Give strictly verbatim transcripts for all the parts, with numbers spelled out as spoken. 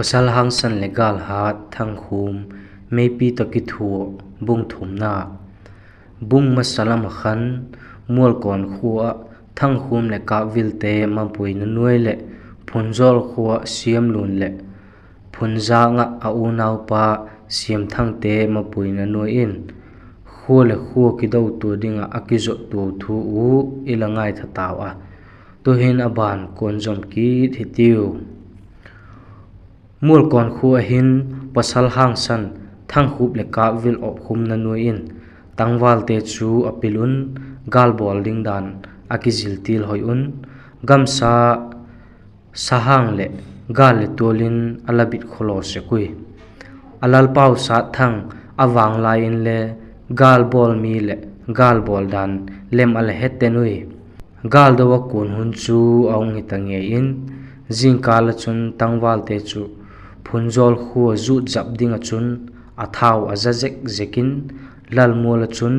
Pawsal hangsan leh gâl hat Thangkhûm meipi tawh kithuah. Bung thumna. Bung masa lam ah khan Mualkawn khua ah Thangkhûm leh Kâpvilte mapuina nuai leh Phunzawl khua ah Siamlun leh Phunzâng ah a unaupa Siamthangte mapuina nuai in khua leh khua kidotua ding ah a kizottua thu uh i la ngaitha tau a. Tu'hin a ban kuan zom kit hitiu. Mualkawn khua ah hin pawsal hangsan Thangkhûm leh Kâpvil opkhumna nuai in tangvalte chu a pil un, gâl bawl ding dan a kiziltil hoi un, gamsa sahang leh gâl leh tual in a la bit khawlaw sek ui. A lalpau Satthang a vang lai inle gâl bawl mi leh gâl bawl dan lem a la he ten ui. Gâl do a kuan hun chu a hung hi ta ngei in, zingkâl ah chun tangvalte chu Phunzawl khua zut zap ding ah chun a thau a za zek zek in, Lalmual ah chun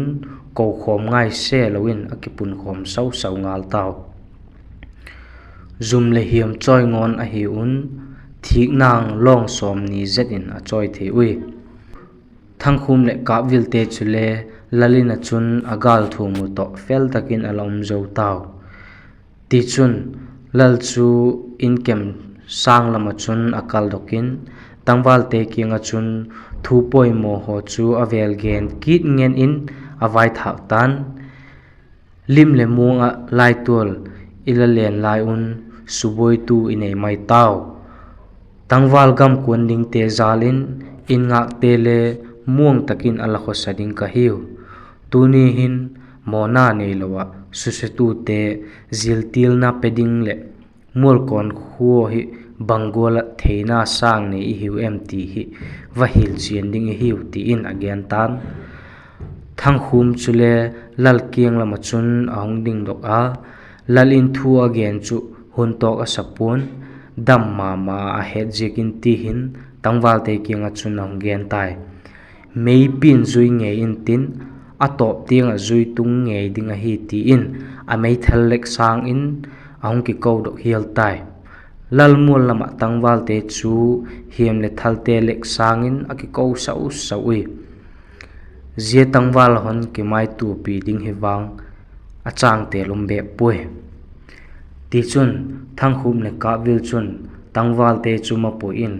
kokhawm ngai se lo in a kipunkhawm sau sau ngal tau. Zum leh hiam chawi ngawn ahi un, thîknang lawng sawmni zet in a chawi thei ui. Thangkhûm leh Kâpvilte chule lal in ah chun a gâl thuam uh tawh fel tak in a la um zo tau. Tichun, lal chu inkem sâng lam ah chun a kaldok in, tangvalte kiang ah chun thu poimaw haw chu a vêl gen kit ngen in a vaithâk ta'n, Lim leh muang ah laitual i la len lai un subuaitu i nei mai tau. Tangval gam kuan dingte jâl in in ngâkte le muang tak in a la khawsa ding ka hiu. Tuni hin mawna neilo ah susetute ziltilna pe ding leh Mualkawn khua hi bang gual ah theina sâng nei i hiu em ti hi va hilchian ding i hiu, ti in a gen ta'n. Thangkhûm chule lal kiang lam ah chun a hung dingdok a, lal in thu a gen chu hun tawk a sa pua'n, dam ma ma a het ziak in ti hin tangvalte kiang ah chun a hung gen tai. Meipi'n zui ngei intin, a tawp tiang ah zui tung ngei ding ahi, ti in a meithal lek sâng in a hung kikodok hial tai. Lalmual lam ah tangvalte chu hiam leh thalte lek sâng in a kiko sau sau ui. Zia tangval hon kimaituapi ding hi vang a chângte lum bêk puai. Tichun, Thangkhûm leh Kâpvil chun tangvalte chu mapui in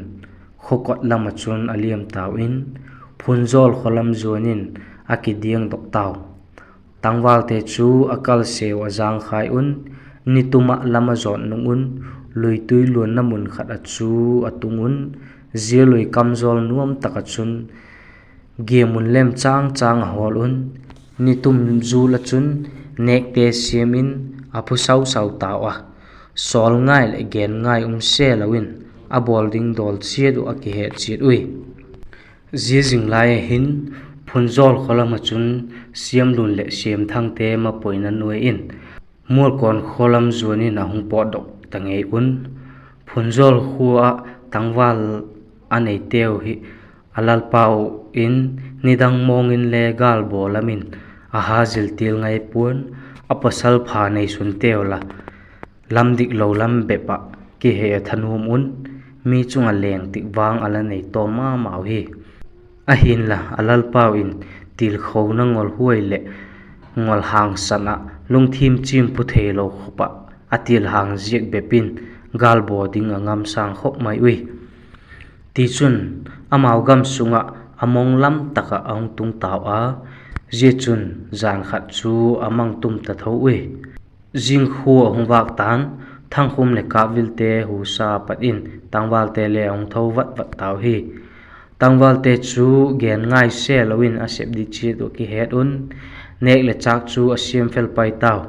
khawkot lam ah chun a liam tau in, Phunzawl khaw lam zuan in a kidiangdok tau. Tangvalte chu a kalseu a jângkhai un, nitum ah lam a zawt nung un, luitui luanna mun khat ah chu a tung un, zia lui kamzawl nuam tak ah chun giamun lem châng châng a hawl un, nitum zul ah chun nêkte siam in a phu sau sau tau a. Sawl ngai leh gen ngai um se lo in a bawl ding dawl chiat uh a kihet chiat ui. Zia zing lai ah hin Phunzawl khaw lam ah chun Siamlun leh Siamthangte mapuina nuai in Mualkawn khaw lam zuan in a hung pawtdok ta ngei un. Phunzawl khua ah tangval a neiteu hi a lalpau in nidang mawng inle gâlbaw lam in a ha ziltil ngai pua'n, a pawsal pha neisunteu la lam dik lo lam bep ah kihei a thanuam un, mi chung ah leng tik vang a la nei tawm ma mau hi. Ahinla, a lalpau in tilkhona ngolhuai leh ngol hangsan ah lungthim chiampu theilo khop ah a tilhang ziak bep in gâlbaw ding a ngam sâng khop mai ui. Tichun, amau gam sung ah a mong lam tak ah a hung tung tau a, zia chun jan khat chu a mang tum ta tho ui. Zingkhua a hung vâk ta'n, Thangkhûm leh Kâpvilte husa pat in tangvalte le a hung tho vat vat tau hi. Tangvalte chu gen ngai se lo in a sep ding chiat uh a kihet un, nêk leh châk chu a siam fel pai tau.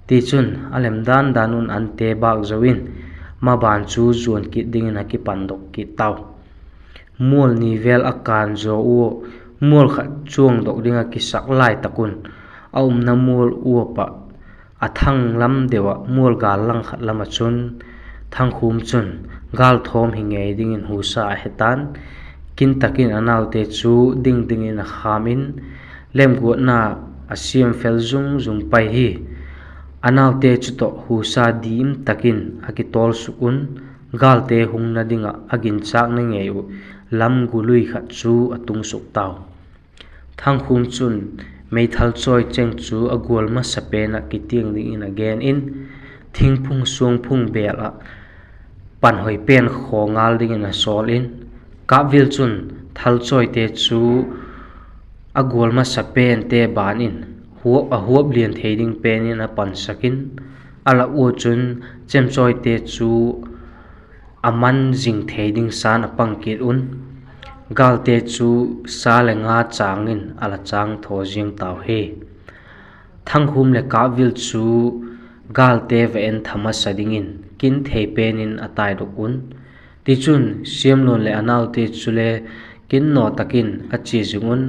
Tichun, a lem dan dan un ante bâk zo in, maban chu zuan kit dingin a kipandok kit tau. Mual ni vêl a kân zaw ua, mual khat chuangdok ding ah kisak lai tak un, a umna mual uap ah a thang lam deu ah mual gâl lang khat lam ah chun Thangkhûm chun gâl thawm hi ngei dingin husa a he ta'n, kin tak in a naute chu ding dingin a khâm in, lemguatna a siam fel zung zung pai hi. A naute chu tawh husa dim tak in a kitawl suk un, gâlte hungna ding ah a ginchâkna ngei uh lam gu lui khat chu a tung suk tau. Thangkhûm chun meithal chawi cheng chu a gual masa pen ah kitiang dingin a gen in, thingphung suangphung bêl ah panhoi pen khaw ngal dingin a sawl in, Kâpvil chun thal chawite chu a gual masa pente ban in, huap, a huap lian thei ding pen in a pansak in, a lak ua chun chem chawite chu a man zing thei ding sa'n a pang kit un, gâlte chu sa leh nga châng in a la châng thaw ziang tau hi. Thangkhûm leh Kâpvil chu gâlte va en tha masa dingin kin thei pen in a taidok un. Tichun, Siamlun leh a naute chule kin naw tak in a chia zing un,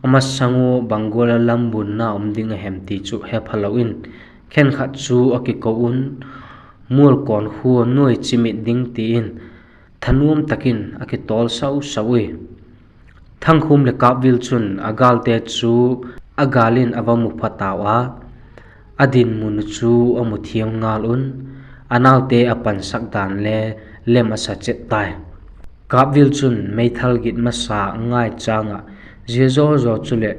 a masang ua bang gual a lam bunna um ding a hem ti chu he phalo in, khenkhat chu a kiko un, Mualkawn khua nuai chimit ding ti in thanuam tak in a kitawl sau sau ui. Thangkhûm leh Kâpvil chun a gâlte chu a gâl in a va mu pha tau a, a dinmun uh chu a mu thiam ngal un, a naute a pansak dan le lem a sa chet tai. Kâpvil chun meithal git masa ngai châng ah, zia zaw zaw chuleh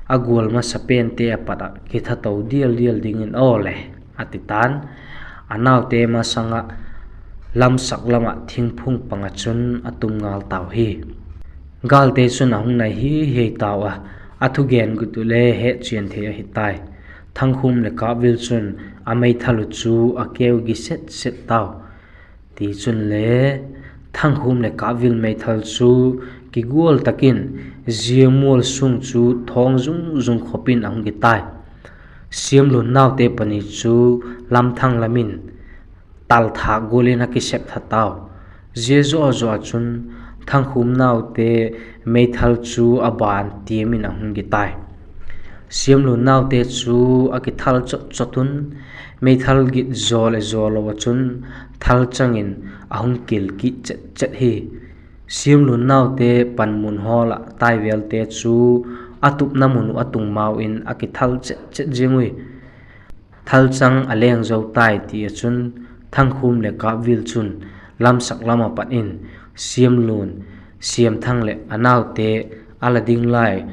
a gual masa pente a pat ah kitha to dial dial dingin aw le, a ti ta'n, a naute masang ah lamsak lam ah thingphung pang ah chun a tum ngal tau hi. Gâlte chun a hung nai hi hi tau a, a thugen gut uh le hetchian thei ahi tai. Thangkhûm leh Kâpvil chun a meithal uh chu a keu gi set set tau. Tichunle, Thangkhûm leh Kâpvil meithal chu kigual tak in zia mual sung chu thawng zung zung khop in a hung ki tai. Siamlun naute pani chu lamthang lam in tal thâk gual in a kisep tha tau. Zia zaw zaw ah chun Thangkhûm naute meithal chu a ban tiam in a hung ki tai. Siamlun naute chu a kithal chot chot un, meithal git zaw leh zaw lo ah chun thalchang in a hung kil kit chet chet hi. Siamlun naute panmun hawl ah taivelte chu a tupna mun uh a tung mau in a kithal chet chet ziang ui. Thalchang a leng zo tai ti ah chun Thangkhûm leh Kâpvil chun lamsak lam ah pat in Siamlun, Siamthang leh a naute a la ding lai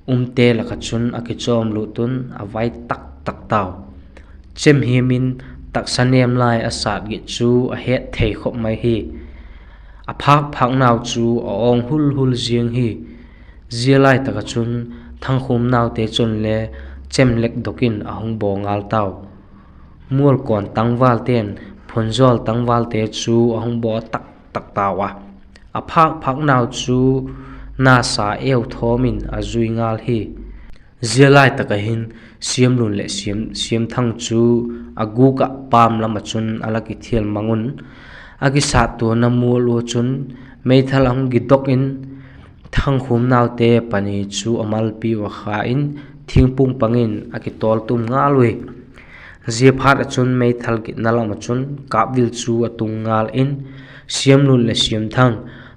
umte lak ah chun a kichawm lut un a vai tak tak tau. Chem hiam in taksa nêm lai a sat git chu a het thei khop mai hi. A phâk phâknau chu a awng hul hul ziang hi. Zia lai tak ah chun Thangkhûm naute chunle chem lek dok in a hung baw ngal tau. Mualkawn tangvalte'n Phunzawl tangvalte chu a hung baw tak tak tau a, a phâk phâknau chu nasa eu thawm in a zui ngal hi. Zia lai tak ah hin Siamlun leh Siam, Siamthang chu a gûk ah pâm lam ah chun a la kithial mang un, a kisattuana mual ua chun meithal a hung kidok in, Thangkhûm naute pani chu a malpi ua kha in, thingphung pang in a kitawltum ngal ui. Ziaphat ah chun meithal gitna lam ah chun Kâpvil chu a tung ngal in, Siamlun leh Siamthang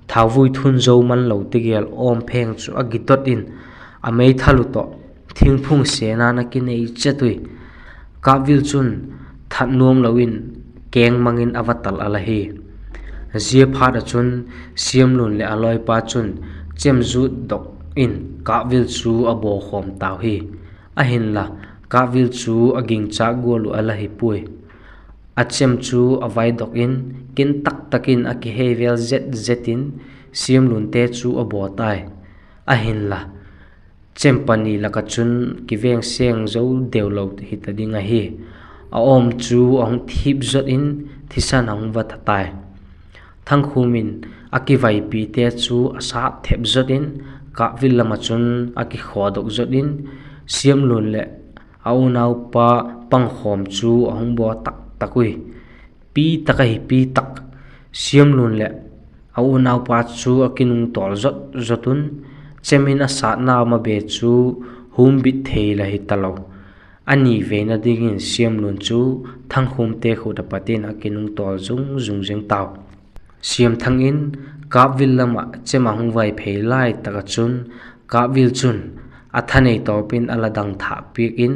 thauvui thun zo man lo tegel awm pheng chu a kidot in, a meithal uh tawh thingphung sena'n a kinei chet ui. Kâpvil chun that nuam lo in keng mang in a va tal a la hi. Ziaphat ah chun Siamlun leh a lawipa chun chem zut dok in Kâpvil chu a baw khawm tau hi. Ahinla, Kâpvil chu a gingchâk gual uh a la hi puai. A chem chu a vaidok in, kin tak tak in a kihei vel zet zet in Siamlunte chu a baw tai. Ahinla, chem pani lak ah chun kiveng seng zo deu lo hita ding ahi. A awm chu a hung thip zot in thisan a hung va tha tai. Thangkhûm in a kivaipite chu a sat thep zot in, Kâpvil lam ah chun a kikhawdok zot in, Siamlun leh a unaupa pangkhawm chu a hung baw tak tak ui. Pi tak ahi pi tak. Siamlun leh a unaupa chu a kinungtawl zot zot un, chem in a satna mabe chu humbit thei la hi talo. A ni veina dingin Siamlun chu Thangkhûmte khut ah pat in a kinungtawl zung zung zing tau. Siamthang in Kâpvil lam ah chem a hung vaiphei lai tak ah chun, Kâpvil chun a thanei tawp in a la dang thâk piak in,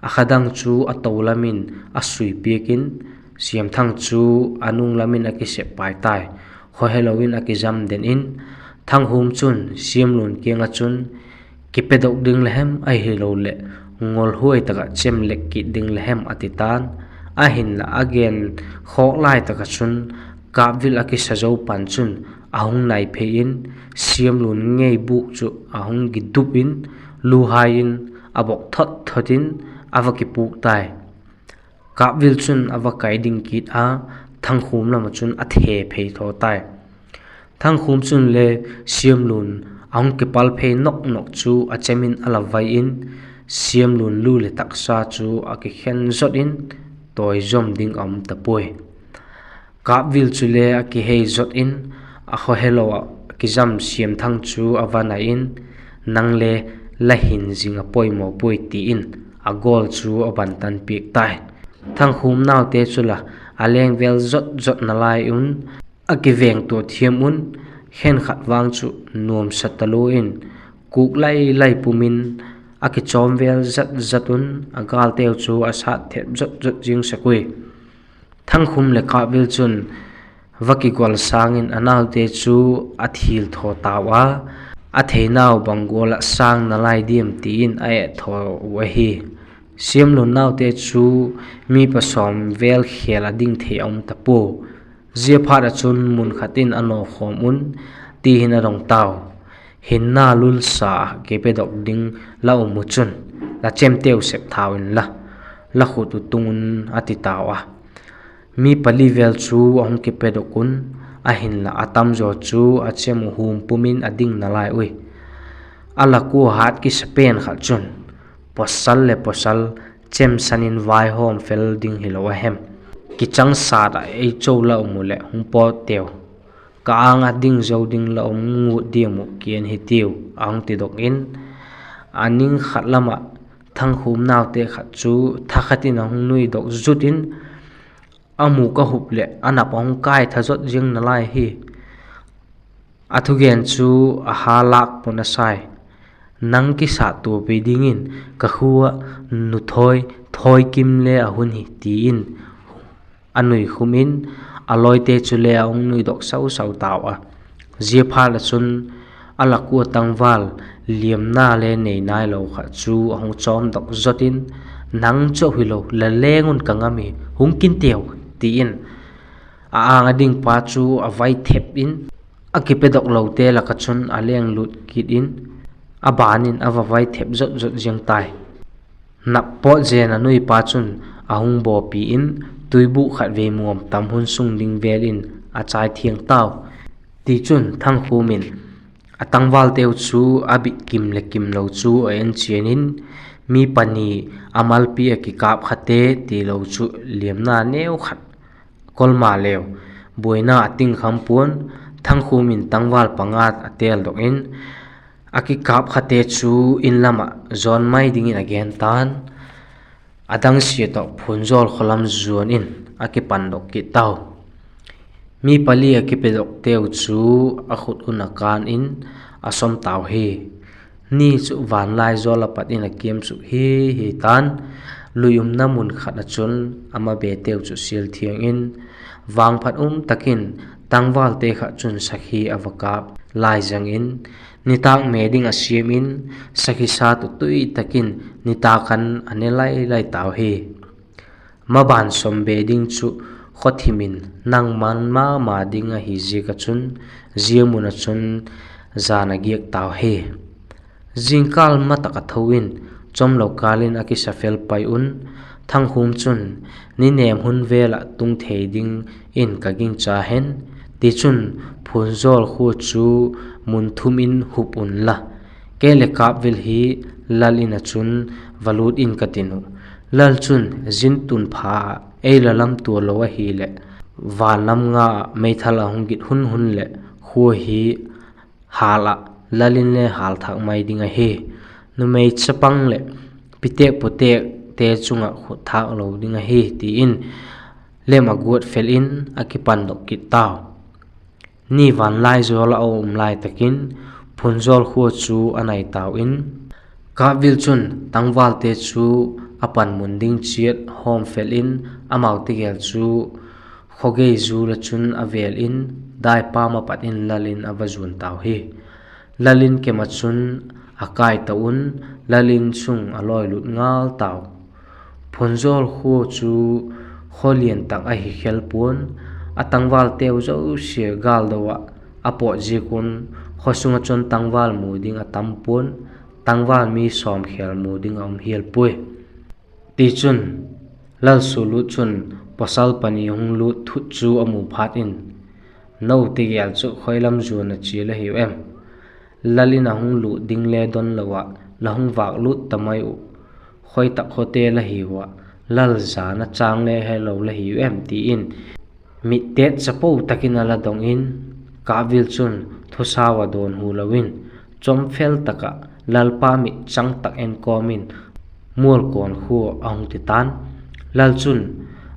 a kha dang chu a to lam in a sui piak in, Siamthang chu a nung lam in a kisep pai tai. Khawhelo in a kizam den in, Thangkhûm chun Siamlun kiang ah chun, Kipedok ding la hem ahiloleh ngolhuai tak ah chem lek kit ding la hem? a ti ta'n. Ahinla a gen khawk lai tak ah chun Kâpvil a kisa zo pan chun a hung nai phei in, Siamlun ngeibûk chu a hung gidup in, luhai in a bok thot thot in a va kipûk tai. Kâpvil chun a va kai ding kit a, Thangkhûm lam ah chun a the phei thaw tai. Thangkhûm chun le Siamlun a hung kipal phei nok nok chu a chem in a la vai in, Siamlun lu leh taksa chu a kikhen zot in, tawi zom ding a um ta puai. Kâpvil chule a kihei zot in, a khawhelo ah kizam Siamthang chu a va nai in, Nang le la hin zing a poimaw puai, ti in a gawl chu a bantan piak tai. Thangkhûm naute chu la a leng vel zot zot nalai un, a kivengtua thiam un, khenkhat vang chu nuamsa talua in, kûk lai lai pum in, a kichawm vel zat zat un, a gâlteu chu a sat thep zot zot ziang sek ui. Thangkhûm leh Kâpvil chun va kigol sâng in a naute chu a thil thaw tau a, a theinau bang gual ah sâng nalai diam ti in a et thaw uh ahi. Siamlun naute chu mi pasawm vel khêl a ding thei a um ta pua. Ziaphat ah chun mun khat in a nawkhawm un, ti hin a dong tau, Hinna lulsa ah kipedok ding la um uh chun, la chemteu sep thau inla, la khut uh tung un, a ti tau a. Mi pali vel chu a hung kipedok un, ahinla a tamzaw chu a chem uh hum pum in a ding nalai ui. A lak ua hat kisa pen khat chun, Pawsal leh pawsal chemsan in vaihawm fel ding hilo a hem? Kichang sat ah ei cho la um uh leh hung pawt teu. Ka âng ah ding zo ding la um ngut diam uh, kian hitiu, a hung tidok in, a ning khat lam ah Thangkhûm naute khat chu thakhat in a hung nuidok zut in, a mûk a hup leh a nap a hung kai tha zot ziang nalai hi. A thugen chu a ha lâk pua nasai. Nang kisattuapi dingin ka khu ah nu thawi, thawi kim le a hun hi, ti in a nuikhum in, a lawite chule a hung nuidok sau sau tau a. Ziaphat ah chun a lak ua tangval liamna le nei nailo khat chu a hung chawmdok zot in, Nang chu hilo, la leng un ka ngam hi, hung kin teu, ti in a âng a dingpa chu a vai thep in, a kipedok lote lak ah chun a leng lut kit in, a ban in a va vai thep zot zot ziang tai. Nap pawt zen a nuipa chun a hung bawpi in, tuibûk khatvei muam tam hun sung ding vel in a chai thiang tau. Tichun Thangkhûm in a tangvalteu chu a bit kim leh kimlo chu a en chian in, mi pani a malpi ah kikâp khate tilo chu liamna neu khat kol maleu, buaina a ting kham pua'n. Thangkhûm in tangval panga a têldok in, a kikâp khate chu In lam ah zawn mai dingin a gen ta'n, a dangsia tawh Phunzawl khaw lam zuan in a kipandok kit tau. Mi pali a kipedokteu chu a khut un a kân in a sawm tau hi. Ni chu vanlaizawl a pat in a kiam suk hi hi ta'n, lui umna mun khat ah chun a mabeteu chu sial thiang in, vangphat um tak in tangvalte khat chun sakhi a va kâp lai zang in, nitâk me ding a siam in, sakhi sa tu tui tak in nitâk khan a ne lai lai tau hi. Maban sawm be ding chu khawthim in nang man ma ma ding ahi ziak ah chun, zia mun ah chun jan a giak tau hi. Zingkâl ma tak a tho in, chawmlo kâl in a kisa fel pai un, Thangkhûm chun, Ni nêm hun vel ah tung thei dingin ka gingcha hen; tichun, Phunzawl khua chu mun thum in hup unla, kei leh Kâpvil hi lal in ah chun va lût in ka tin uh. Lal chun zin tun pha ah ei la lamtua lo ahileh, van lam nga ah meithal a hung git hun hun leh khua hi hâl ah, lal in le hâl thâk mai ding ahi. Numei chapang leh pitêk putêkte chung ah khut thâk lo ding ahi, ti in lem a guat fel in a kipandok kit tau. Ni vanlaizawl ah a um lai tak in Phunzawl khua chu a nai tau in, Kâpvil chun tangvalte chu a panmun ding chiat hawm fel in, amau tegel chu khawgei zul ah chun a vêl in, daipam ah pat in lal in a va zuan tau hi. Lal in kem ah chun a kai ta un, lal in sung a lawilut ngal tau. Phunzawl khua chu khaw lian tak ahi khel pua'n, a tangvalteu zosia gâl do ah a pawt ziak un, khaw sung ah chun tangval mu ding a tam pua'n, tangval mi sawm khel mu ding a um hial puai. Tichun, lal sualut chun pawsal pani hung lût thut chu a mu phat in, No tegel chu khoi lam zuan a chia la hiu em? Lal in a hung lût ding le don lo ah la hung vâk lût ta mai uh. Khoi tak khawte la hiu ah, lal zan a châng le helo la hiu em? ti in, mit têt chapo tak in a la dong in, Kâpvil chun thusau a dawnhu lo in, chawmfel tak ah lalpa mit chang tak en kawm in Mualkawn khua a hung ti ta'n. Lal chun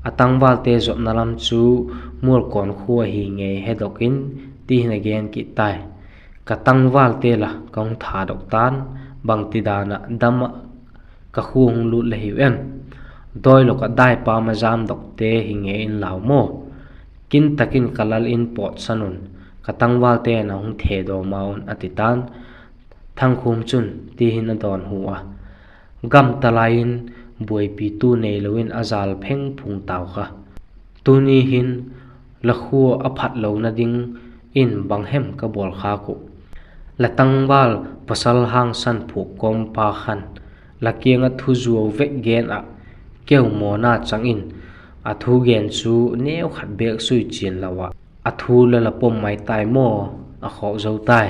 a tangvalte zotna lam chu Mualkawn khua ahi ngei hedok in, ti hin a gen kit tai: Ka tangvalte la ka hung thadok ta'n, bangtidan ah dam ah ka khua hung lût la hiu em? Dawilok ah daipam a jamdokte hi ngei in lau maw? Kin tak in ka lal in pawtsan un, ka tangvalte'n a hung thedaw ma un, a ti ta'n. Thangkhûm chun ti hin a dawnhu a: Gam ta lai in buaipitu neilo in a jal pheng phung tau kha. Tuni hin la khua a phat lona ding in bang hem ka bawl khâk uh? La tangval pawsal hangsan phuak kawmpa khan la kiang ah thu zuau vek gen ah, keu mawna chang in a thu gen chu neu khat bêk sui chian lo ah, a thu la la pom mai tai maw? A khawk zo tai.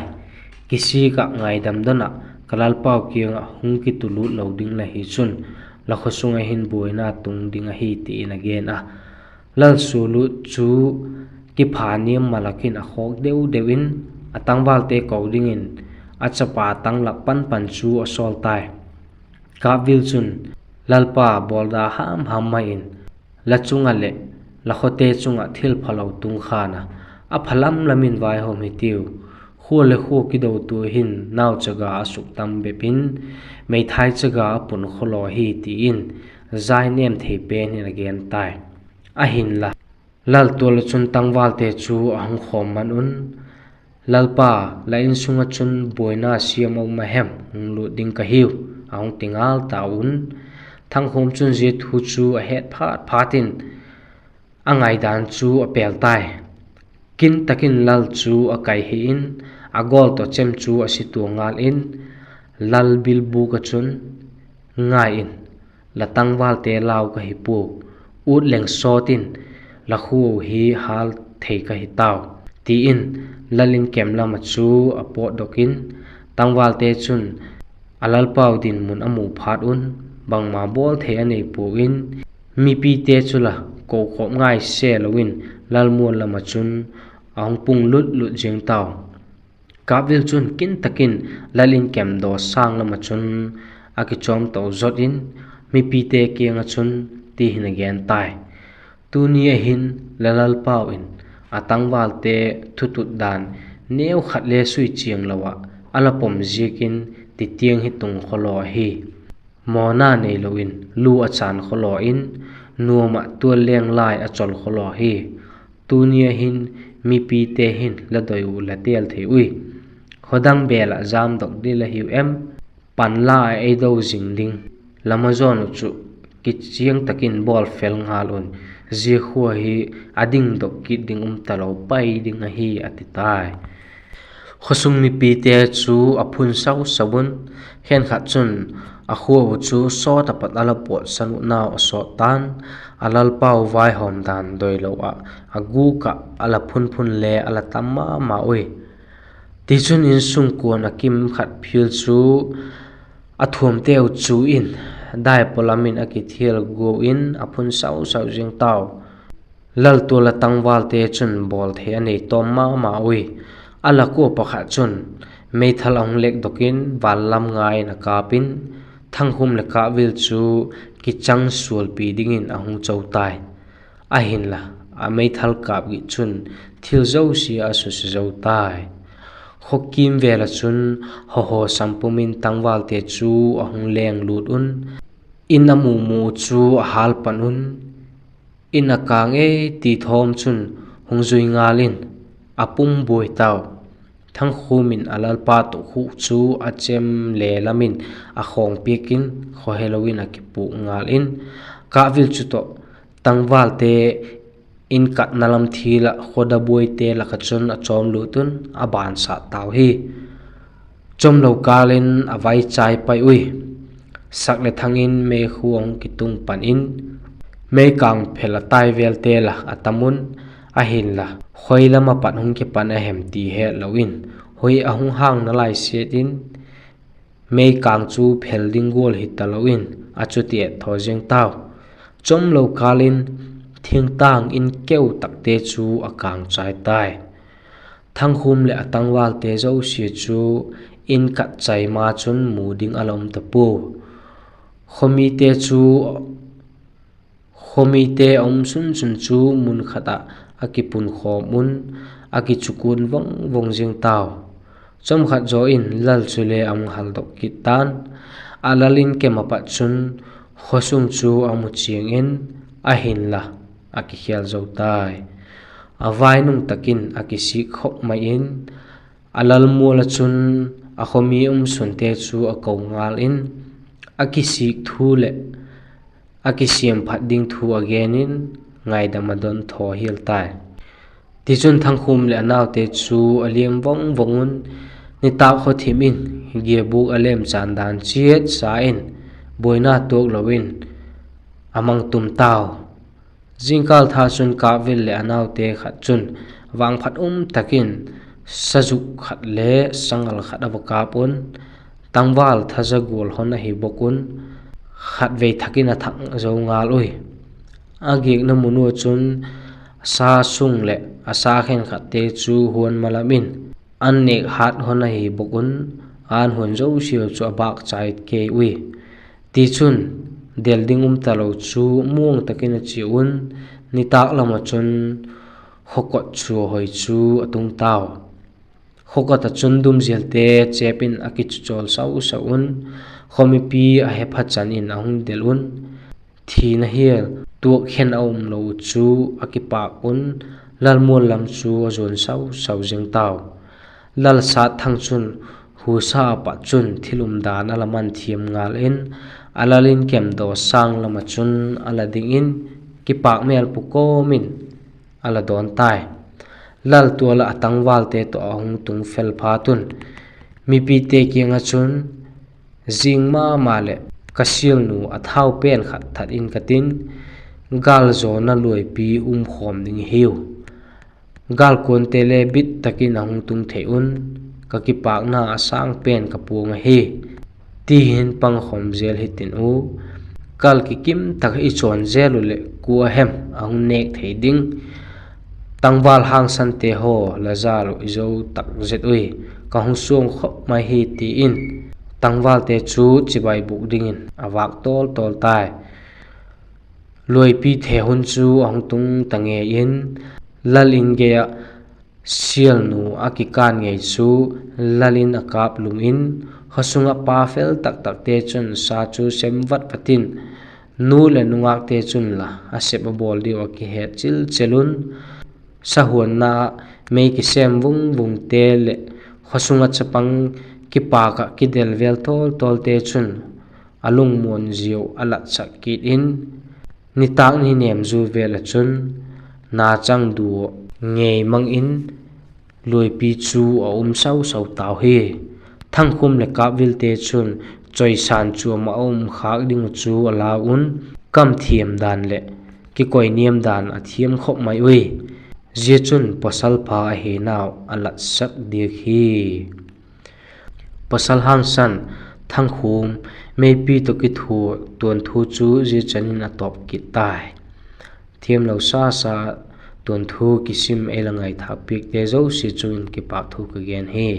Kisik ah ngaidam don ah ka lalpau kiang ah hung kitulut lo ding la hi chun, la khaw sung ah hin buaina tung ding ahi, ti in a gen a. Lal sualut chu kipha niam malak in a khawk deu deu in, a tangvalte ko dingin a chapa tang lak pan pan chu a sawl tai. Kâpvil chun, Lalpa, bawlda ham ham mai in, la chung ah leh la khawte chung ah thil phalo tung khan a, a pha lam lam in vaihawm hitiu. Khua leh khua kidotua hin nauchaga a suktam bep in, meithai chaga a pun khawlaw hi, ti in zai nêm thei pen in a gen tai. Ahinla, laltual ah chun tangvalte chu a hung khawm man un, Lalpa, la insung ah chun buaina siam a um a hem? Hung lût ding ka hiu, a hung ti ngal tau un. Thangkhûm chun zia thu chu a het phat phat in a ngaidan chu a pêl tai. Kin tak in lal chu a kai hi in, a gawl tawh chem chu a si tua ngal in, lal bilbûk ah chun, Ngai in, la tangvalte lau ka hi pua, ut leng sawt in, la khua hi hâl thei ka hi tau, ti in lal in kem lam ah chu a pawtdok in, tangvalte chun a lalpau dinmun a mu phat un, bangma bawl thei a nei pua in, mipite chu la kokhawm ngai se lo in, lal mual lam ah chun a hung pung lut lut ziang tau. Kâpvil chun kin tak in lal in kemdaw sâng lam ah chun a kichawm to zot in, mipite kiang ah chun ti hin a gen tai: Tuni a hin la lalpau in a tangvalte thutut dan neu khat le sui chiang lo ah a la pom ziakin ti tiang hi tung khawlaw ahi. Mawna neilo in lu a chân khawlaw in, nuam ah tual leng lai a chol khawlaw hi. Tuni a hin mipite hin la doi uh la têl thei ui. Khawdang bêl ah jamdok ding la hiu em? Panla ah ei do zing ding la mazawn uh chu kichiang tak in bawl fel ngal un, zia khua hi a dingdok kit ding um talo pai ding ahi, a ti tai. Khawsung mipite chu a phun sau sau un, khenkhat chun a khua uh chu sawt ah pat a la pawtsan uh nau a sawt ta'n, a lalpau vaihawm dan doilo ah a gûk ah a la phun phun le a la tam ma ma ui. Tichun, insungkuan a kim khat phial chu a thuamteu chu in, daipaw lam in a kithial gua in a phun sau sau ziang tau. Laltual ah tangvalte chun bawl thei a nei tawm ma ma ui. A la kua pakhat chun meithal a hung lekdok in, van lam nga in a kâp in, Thangkhûm leh Kâpvil chu kichang sualpi dingin a hung cho tai. Ahinla, a meithal kâp git chun thil zosia a susia zo tai. Khaw kîmvêl ah chun hawhaw sampum in tangvalte chu a hung leng lût un, in a mu mu chu a hâl pan un, in a kâng ei ti thawm chun hung zui ngal in, a pum buai tau. Thangkhûm in a lalpa tukhuk chu a chem le lam in a khawng piak in, khawhelo in a kipûk ngal in, Kâpvil chu tawh tangvalte in katna lam thil ah khawda buaite lak ah chun a chawm lût un, a bânsak tau hi. Chawmlo kâl in a vaichai pai ui. Sak leh thang in meikhu a hung kitung pan in, meikâng phel a tai vêlte la a tam un, ahinla khoi lam ah pat hung kipan a hem ti hetlo in, hoi a hung hângna lai siat in, meikâng chu phel ding gual hitalo in a chuti et thaw ziang tau. Chawmlo kâl in thingtâng in keu takte chu a kângchai tai. Thangkhûm leh a tangvalte zosia chu in kat chai ma chun mu ding a la um ta pua. Khawmite chu, khawmite a um sun sun chu mun khat ah a kipunkhawm un, a kichukuan vang vang ziang tau. Chawmkhat zaw in lal chule a hung haldok kit ta'n, a lal in kem ah pat chun khawsung chu a mu chiang in, ahinla a kikhêl zo tai. A vai nung tak in a kisik khop mai in, a lal mual ah chun a khawmi um sunte chu a ko ngal in, a kisik thu leh a kisiam phat ding thu a gen in, ngaidam a don thaw hial tai. Tichun, Thangkhûm leh a naute chu a liam vang vang un, nitâk khawthim in giabûk a lemchan dan chiat sa in, buaina tuak lo in a mang tum tau. Zingkâl tha chun Kâpvil leh a naute khat chun vangphat um tak in sazuk khat le sangal khat a va kâp un, tangval thaza gual hon ahi bawk un, khatvei thak in a thak zo ngal ui. A giakna mun ua chun sa sung leh a sa khenkhatte chu huan ma lam in an nêk hat hon ahi bawk un, an huan zosiau chu a bâkchai kei ui. Tichun, del ding um talo chu muang tak in a chia un, nitâk lam ah chun khawkot chua hoi chu a tung tau. Khawkot ah chun dumzialte chêp in a kichuchawl sau sau un, khawmipi a hepha chan in a hung del un, thina hial tuak khen a umlo chu a kipâk un, lal mual lam chu a zuan sau sau zing tau. Lal Satthang chun husa a pat chun thil umdan a la man thiam ngal in, a lal in kemdaw sâng lam ah chun a la ding in, kipâk mêl pu kawm in a la dawn tai. Lal tual ah a tangvalte tawh a hung tung fel phat un, mipite kiang ah chun, Zing ma ma leh ka sialnu a thau pen khat that in ka tin, gâl zawna luaipi um khawm ding hiu. Gâlkuante le bit tak in a hung tung thei un, ka kipâkna a sâng pen ka puang ahi, ti hin pang khawm zel hitin u. Kâl kikim tak i chawn zel uh leh kua hem a hung nêk thei ding? Tangval hangsan te haw la jal uh i zo tak zet ui, ka hung suang khop mai hi, ti in tangvalte chu chibai bûk dingin a vâk tawl tawl tai. Luaipi the hun chu a hung tung ta ngei in, lal in gei ah sialnu a kikân ngei chu lal in a kâp lum in, khawsung ah pa fel tak takte chun sa chu sem vat vat in, nu leh nungâkte chun la a sep a bawl diu a kihet chil chel un, sahuanna ah mei kisêm vung vungte leh khawsung ah chapang kipâk ah kidel vêl tawl tawlte chun a lungmuan ziau a latsak kit in, nitâk ni nêm zu vêl ah chun nachang du ngei mang in luaipi chu a um sau sau tau hi. Thangkhûm leh Kâpvilte chun chawisân chuam ah a um khâk ding uh chu a lau un, kam thiam dan leh kikoi niam dan a thiam khop mai ui. Zia chun pawsal pha ahinau a latsak diak hi. Pawsal hangsan Thangkhûm meipi tawh kithua tuanthu chu zia chan in a tawp kit tai. Thiamlo sa sa tuanthu kisim ei la ngaithâk piakte zosia chung in kipâk thu ka gen hi.